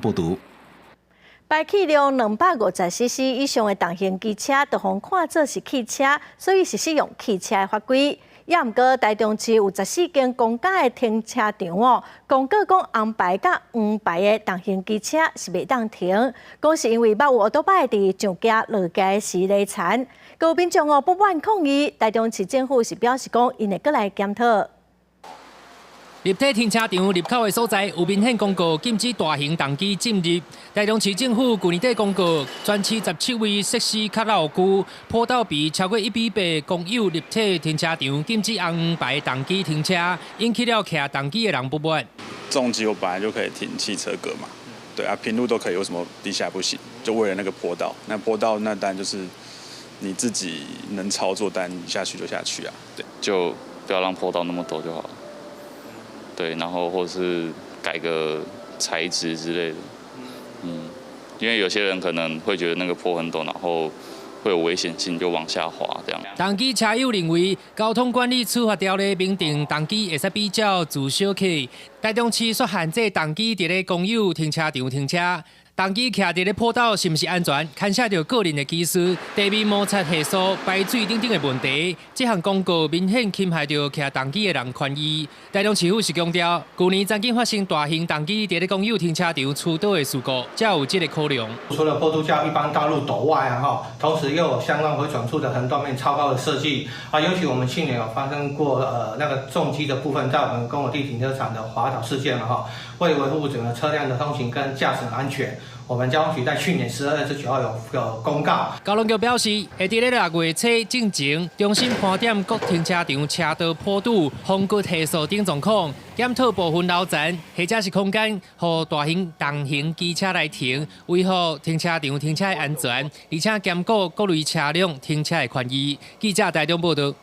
報導。排氣量250 cc 以上的重型機車，就予看做是汽車，所以是適用汽車的法規。也毋過，台中市有14間公家的停車場哦，公告講紅牌佮黃牌的重型機車是袂當停，講是因為捌有歐多擺佇上街落街時犁田，閣有民眾哦不滿抗議，台中市政府是表示講，𪜶會閣來檢討。立體停車場入口的所在有明顯公告禁止大型重機進入。台中市政府舊年底公告，全市17位設施較老舊、坡道比超過1比8公有立體停車場禁止紅牌重機停車，引起了騎重機的人不滿。重機我本來就可以停汽車格嘛，對啊，平路都可以，為什麼地下不行？就為了那個坡道，那坡道那當然就是你自己能操作，但你下去就下去啊，對，就不要讓坡道那麼陡就好了。對，然後或是改個材質之類的，因為有些人可能會覺得那個坡很陡，然後會有危險性，就往下滑這樣。重機車友認為，交通管理處罰條例明定重機會使比照自小客，台中市煞限制重機佇咧公有停車場停車。重機徛佇咧坡道是毋是安全，牽涉著個人的技術、地面摩擦係數、排水等等的問題。這項公告明顯侵害著騎重機的人權益。台中市府是強調，舊年曾經發生大型重機佇咧公有停車場出倒的事故，才有這個考量。除了坡度較一般道路陡外啊，哈，同時又有相當迴轉處的橫斷面超高的設計啊，尤其我們去年有發生過那個重機的部分在我們公有地停車場的滑倒事件了哈，為維護整個車輛的通行跟駕駛安全，我們交通局在去年12月29號有公告。交通局表示，會佇咧6月初進前重新盤點各停車場車道坡度、風掘係數等狀況，檢討部分樓層或者是空間，予大型重型機車來停，維護停車場停車的安全，而且兼顧各類車輛停車的權益。記者台中報道。